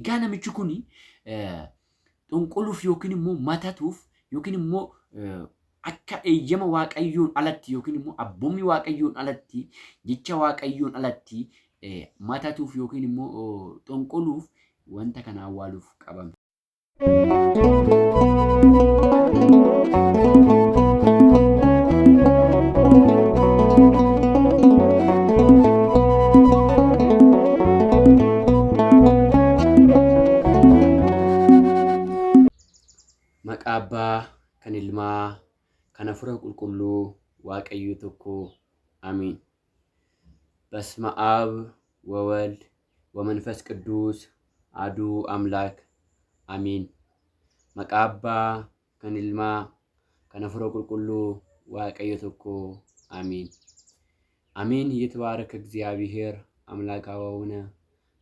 Egaa namichi kun xonqoluuf yookiin immoo matatuuf yookiin immoo akka eeyyama Waaqayyoon alatti yookiin immoo abboommii Waaqayyoon alatti jecha Waaqayyoon alatti matatuuf yookiin immoo xonqoluuf wanta kana awwaaluuf qabame. Maqaa Abbaa, kan Ilmaa, kan Hafuura Qulqulluu, Waaqayyo tokko. Amiin. Basma Ab ወወልድ ወመንፈስ ቅዱስ አዱ አምላክ አሚን። Maqaa Abbaa, kan Ilmaa, kan Hafuura Qulqulluu, Waaqayyo tokko. Amiin. አሜን። የተባረከ እግዚአብሔር አምላክ አበውነ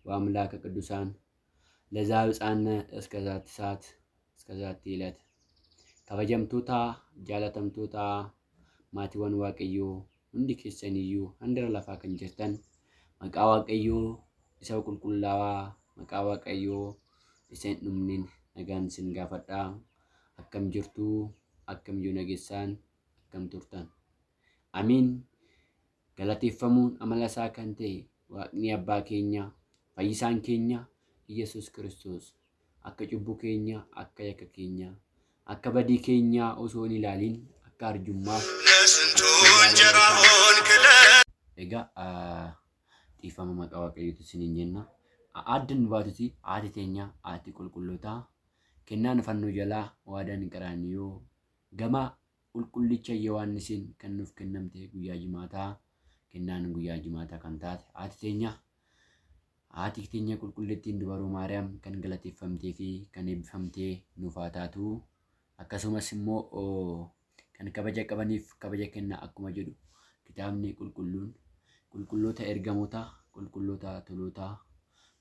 ወአምላከ ቅዱሳን ለዛ ብፃነ እስከ ዛቲ ሰዓት እስከ ዛቲ ዕለት። Kabajamtoota jaalatamtoota maatiiwwan Waaqayyoo hundi keessaniyyuu handara lafaa kan jirtan, maqaa Waaqayyoo isa qulqullaawaa, maqaa Waaqayyoo isa hin dhumneen nagaan isin gaafadhaa. Akkam jirtu? Akkam jiru nageessaan? Akkam turtan? Amiin. Galateeffamuun amala isaa kan ta'e Waaqni abbaa keenya, fayyisaan keenya Iyyasuus Kiristoos akka cubbuu keenya, akka yakka keenya, akka badii keenya osoo hin ilaalin akka arjummaaf Egaa dhiifama maqaa Waaqayyootti isiniin jenna. Adda nu baatuti haati teenya, haati qulqullootaa, kennaan fannoo jalaa waadaan qaraaniyoo gama qulqullicha Yohaannisiin kan nuuf kennamte guyyaa jimaataa, kennaan guyyaa jimaataa kan taate haati teenya qulqullittiin dubaroo Maariyaam kan galateeffamtee fi kan eebbifamtee nuuf haa taatu. Akkasumas immoo kan kabaja qabaniif kabaja kenna akkuma jedhu kitaabni qulqulluun, qulqulloota ergamootaa, qulqulloota tolootaa,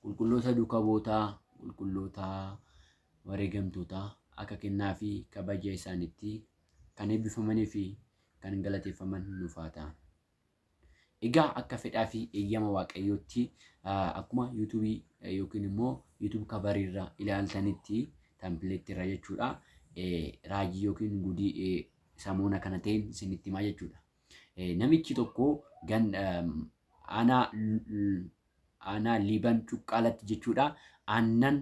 qulqulloota duuka bu'ootaa, qulqulloota wareegamtootaa akka kennaa fi kabaja isaaniitti kan eebbifamanii fi kan galateeffaman nuuf haa ta'an. Egaa akka fedhaa fi eeyyama Waaqayyootti akkuma yuutuubii yookiin immoo yuutuub kabarii irra ilaaltanitti, tampileetti irra jechuudha, raajii yookiin gudii samoona kana ta'een isinitti himaa jechuudha. Namichi tokko gan aanaa aanaa Liiban Cuqqaalatti jechuudha aannan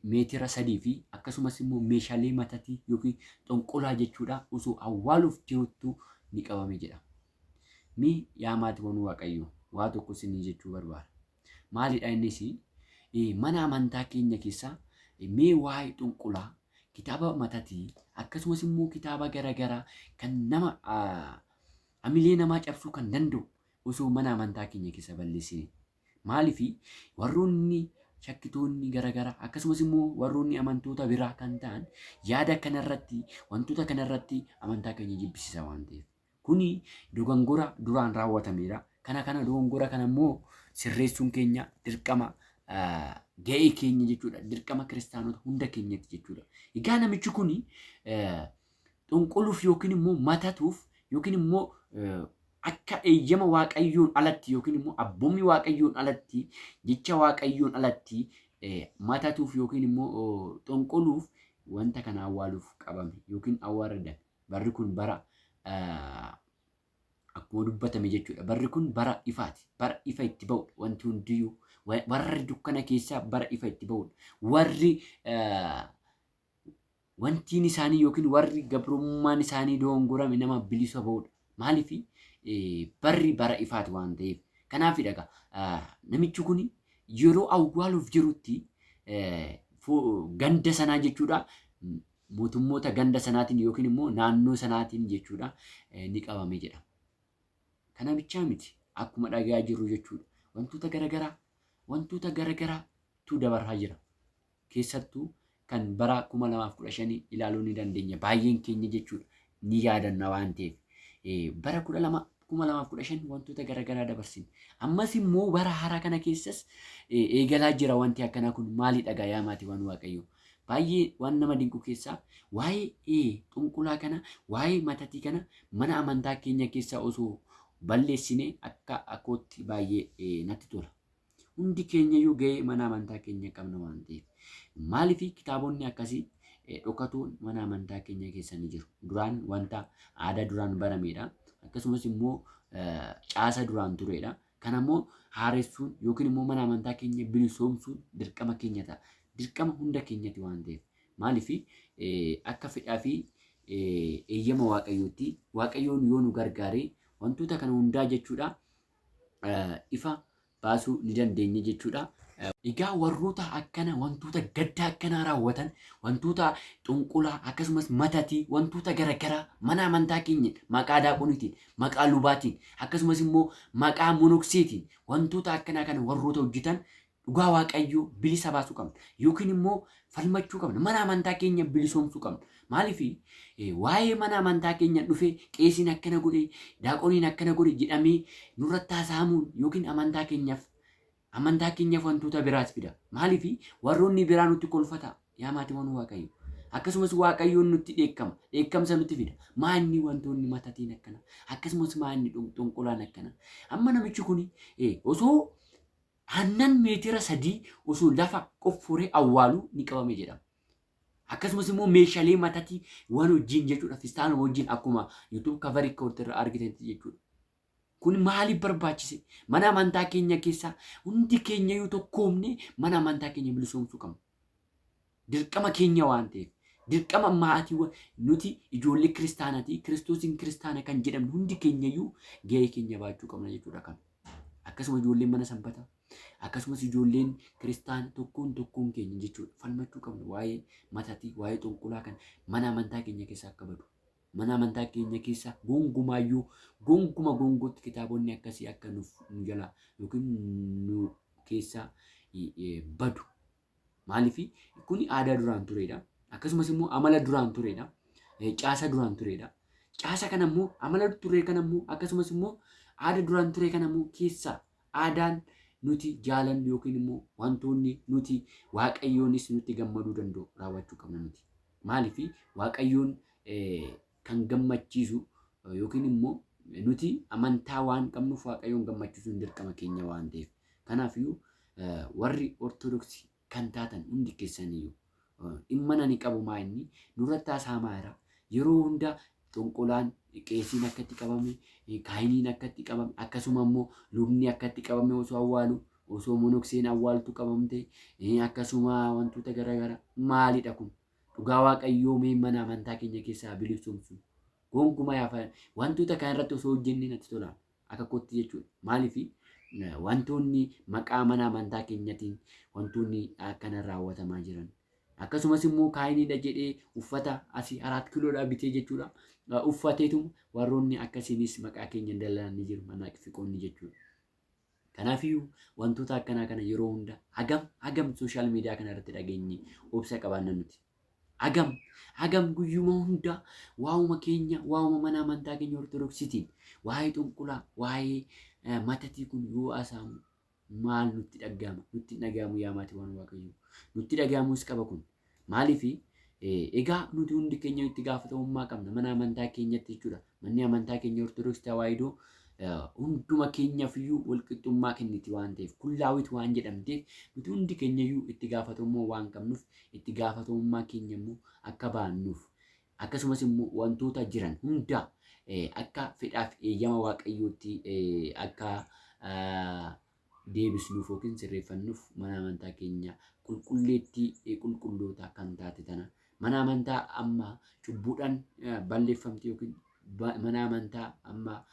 meetira 3 fi akkasumas immoo meeshaalee matatii yookiin xonqolaa jechuudha osoo awwaaluuf jiruttu ni qabame jedha. Mi yaa maatiiwwan Waaqayyo, waa tokko isinii jechuu barbaada. Maalidha innis? Mana amantaa keenya keessa mee waa'ee xonqolaa, kitaaba matatii, akkasumas immoo kitaaba garaagaraa kan nama hamilee namaa cabsuu kan danda'u osoo mana amantaa keenya keessa balleessine. Maaliif? Warroonni shakkitoonni garaagaraa akkasumas immoo warroonni amantoota biraa kan ta'an yaada kanarratti, wantoota kanarratti amantaa keenya jibbisiisa waan ta'eef. Kuni dogongora duraan raawwatameera. Kana dogongora kana immoo sirreessuun keenya dirqama ga'ee keenya jechuudha. Dirqama kiristaanota hunda keenyatti jechuudha. Egaa namichi kuni xonqoluuf yookiin immoo matatuuf yookiin immoo akka eeyyama Waaqayyoon alatti yookiin immoo abboommii Waaqayyoon alatti jecha Waaqayyoon alatti matatuuf yookiin immoo xonqoluuf wanta kana awwaaluuf qabame yookiin awwaaradame. Barri kun bara akkuma dubbatame jechuudha. Barri kun bara ifaati. Bara ifa itti ba'udha. Wanti hundiyyuu warri dukkana keessaa bara ifa itti ba'udha. Warri wantiin isaanii yookiin warri gabrummaan isaanii dogongorame nama bilisa ba'udha. Maaliif? Barri bara ifaati waan ta'eef. Kanaafidha egaa namichi kun yeroo awwaaluuf jirutti ganda sanaa jechuudha, mootummoota ganda sanaatiin yookiin immoo naannoo sanaatiin jechuudha ni qabame jedha. Kana bichaa miti, akkuma dhagayaa jirru jechuudha. Wantoota garaagaraa, wantoota garaagaraatu dabarraa jira. Keessattuu kan bara 2015 ilaaluu ni dandeenya. Baay'een keenya jechuudha ni yaadanna waan ta'eef. Bara 12 2015 wantoota garaagaraa dabarsine. Ammas immoo bara haaraa kana keessas eegalaa jira wanti akkanaa kun. Maalidha gaa yaa maatiiwwan Waaqayyoo? Baay'ee waan nama dinqu keessaa waa'ee xunqulaa kana, waa'ee matatii kana mana amantaa keenya keessaa osoo balleessine akka akkootti baay'ee natti tola. Hundi keenyayyuu gahee mana amantaa keenya qabna waan ta'eef. Maaliif kitaabonni akkasii dhokatoon mana amantaa keenya keessa ni jiru. Duraan wanta aadaa duraan baramedha. Akkasumas immoo caasa duraan turedha. Kana immoo haaressuun yookiin immoo mana amantaa keenya bilisoomsuun dirqama keenya ta'a. Dirqama hunda keenyati waan ta'eef. Maaliif akka fedhaa fi eeyyama Waaqayyootti Waaqayyoon yoo nu gargaare wantoota kana hundaa jechuudha ifa baasuu ni dandeenya jechuudha. Egaa warroota akkana wantoota gadda akkanaa raawwatan, wantoota xunqulaa akkasumas matatii, wantoota garaagaraa mana amantaa keenya maqaa daaqoniitiin, maqaa lubaatiin, akkasumas immoo maqaa monokseetiin wantoota akkanaa kana warroota hojjetan dhugaa Waaqayyoo bilisa baasuu qabna. Yookiin immoo falmachuu qabna. Mana amantaa keenya bilisoomsuu qabna. Maaliif waa'ee mana amantaa keenya dhufee qeesiin akkana godhe, daaqoniin akkana godhe jedhamee nurratti haasa'amuun yookiin amantaa keenyaaf wantoota biraas fida. Maaliif warroonni biraa nutti kolfata, yaa maatiiwwan Waaqayyo. Akkasumas Waaqayyoon nutti dheekkama. Dheekkamsa nutti fida. Maanni wantoonni matatiin akkana. Akkasumas maanni xonqolaan akkana. Amma namichi kun osoo aannan meetira 3 osoo lafa qofforee awwaaluu ni qabame jedhama. Akkasumas immoo meeshaalee matatii waan wajjin jechuudha. Fistaanuma wajjin akkuma YouTube cover irra argitanitti jechuudha. Kun maaliif barbaachise? Mana amantaa keenya keessaa hundi keenya yoo tokkoomne mana amantaa keenya bilisoomsuu qabna. Dirqama keenya waan ta'eef. Dirqama maatiiwwan nuti ijoollee kiristaanaati. Kiristoosiin kiristaana kan jedhamnu hundi keenyayyuu gahee keenya baachuu qabna jechuudha kan. Akkasuma ijoolleen mana sanbataa. Akkasumas ijoolleen kiristaana tokkoon tokkoon keenya jechuudha. Falmachuu qabna waa'ee matatii, waa'ee xonqolaa kan mana amantaa keenya keessaa akka badu. Mana amantaa keenya keessa gonkumaayyuu gonkuma gongotti kitaabonni akkasii akka nuuf nu jalaa yookiin nu keessaa badu. Maaliif kuni aadaa duraan turedha. Akkasumas immoo amala duraan turedha. Caasa duraan turedha. Caasa kana immoo, amala ture kana immoo, akkasumas immoo aada duraan ture kana immoo keessaa aadaan nuti jaalannu yookiin immoo wantoonni nuti Waaqayyoonis nutti gammaduu danda'u raawwachuu qabna nuti. Maaliif Waaqayyoon kan gammachiisu yookiin immoo nuti amantaa waan qabnuuf Waaqayyoon gammachiisuun dirqama keenya waan ta'eef. Kanaafiyyuu warri Ortodoksii kan taatan hundi keessaniyyuu dhimma nani qabu maa inni nurratti haasa'amaa jira. Yeroo hunda xonqolaan, qeesiin akka itti qabame, kaahiniin akka itti qabame, akkasuma immoo lubni akka itti qabame osoo awwaalu, osoo monokseen awwaaltu qabamte, akkasuma wantoota garaagaraa maalidha kun? Dhugaa Waaqayyoo mee mana amantaa keenya keessaa bilisoomsu. Gonkumaa yaafa wantoota kana irratti osoo hojjennee natti tola. Akka kootti jechuudha. Maaliif wantoonni maqaa mana amantaa keenyatiin wantoonni akkana raawwatamaa jiran. Akkasumas immoo kaayiniidha jedhee uffata asii 4 kiiloodhaa bitee jechuudha. Uffateetu warroonni akkasiinis maqaa keenya dalalan ni jiru, manaafiqoonni jechuudha. Kanaafiyyuu wantoota akkanaa kana yeroo hunda hagam hagam social media kana irratti dhageenye obsa qabaanna nuti. Hagam hagam guyyuma hunda waa'uma keenya, waa'uma mana amantaa keenya Ortodoksiitiin waa'ee xunqulaa, waa'ee matatii kun yoo haasa'amu maal nutti dhaga'ama? Nutti hin dhaga'amu, yaa maatiiwwan Waaqayyoo. Nutti dhaga'amuus qaba kun. Maaliif egaa nuti hundi keenya itti gaafatamummaa qabna mana amantaa keenyatti jechuudha. Manni amantaa keenya Ortodoksii Tawaahidoo hunduma keenyaaf iyyuu walqixxummaa kenniti waan ta'eef, kullaawit waan jedhamteef, nuti hundi keenya iyyuu itti gaafatamummaa waan qabnuuf, itti gaafatamummaa keenya immoo akka baannuuf, akkasumas immoo wantoota jiran hunda akka fedhaaf eeyyama Waaqayyootti akka deebisnuuf yookiin sirreeffannuuf, mana amantaa keenya qulqulleettii qulqulloota kan taate tana, mana amantaa amma cubbuudhaan balleeffamte yookiin mana amantaa amma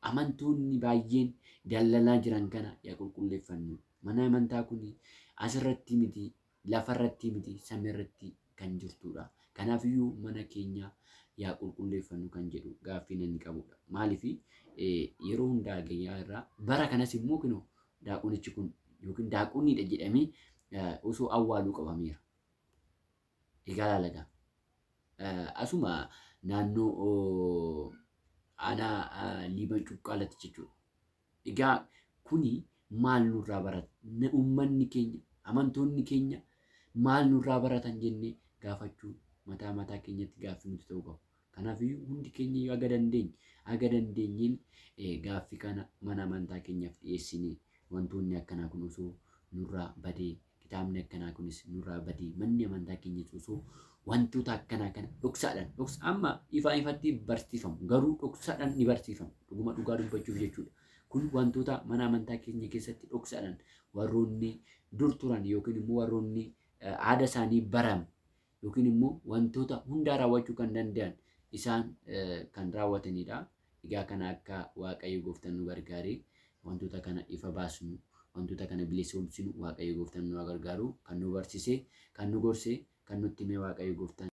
amantoonni baay'een dallalaa jiran kana yaa qulqulleeffannu. Mana amantaa kun asirratti miti, lafarratti miti, samiirratti kan jirtudha. Kanaafiyyuu mana keenya yaa qulqulleeffannu kan jedhu gaaffii namni qabudha. Maaliif yeroo hundaa gayyaa irraa bara kanas immoo kinoo daaqonichi kun yookiin daaqoniidha jedhamee osoo awwaaluu qabameera. Egaa laalagaa. Asuma naannoo aanaa Liiban Cuqqaalatti jechuudha. Egaa kuni maal nurraa barata? Uummanni keenya, amantoonni keenya maal nurraa baratan jennee gaafachuu mataa mataa keenyatti gaaffii nuti ta'uu qabu. Kanaafiyyuu hundi keenya iyyuu haga dandeenye haga dandeenyeen gaaffii kana mana amantaa keenyaaf dhiyeessinee Wantoonni akkanaa kun osoo nurraa badee, kitaabni akkanaa kunis nurraa badee, manni amantaa keenyas osoo wantoota akkanaa kana dhoksaadhaan dhoksa amma ifaa ifatti barsiifamu garuu dhoksaadhaan ni barsiifamu dhuguma dhugaa dubbachuuf jechuudha. Kun wantoota mana amantaa keenya keessatti dhoksaadhaan warroonni dur turan yookiin immoo warroonni aada isaanii barame yookiin immoo wantoota hundaa raawwachuu kan danda'an isaan kan raawwatanidha. Egaa kana akka Waaqayyo gooftaan nu gargaaree wantoota kana ifa baasnu, wantoota kana bilisoomsinu Waaqayyo gooftaan nu haa gargaaru. Kan nu barsiise, kan nu gorse, kan nutti hime Waaqayyo gooftaan.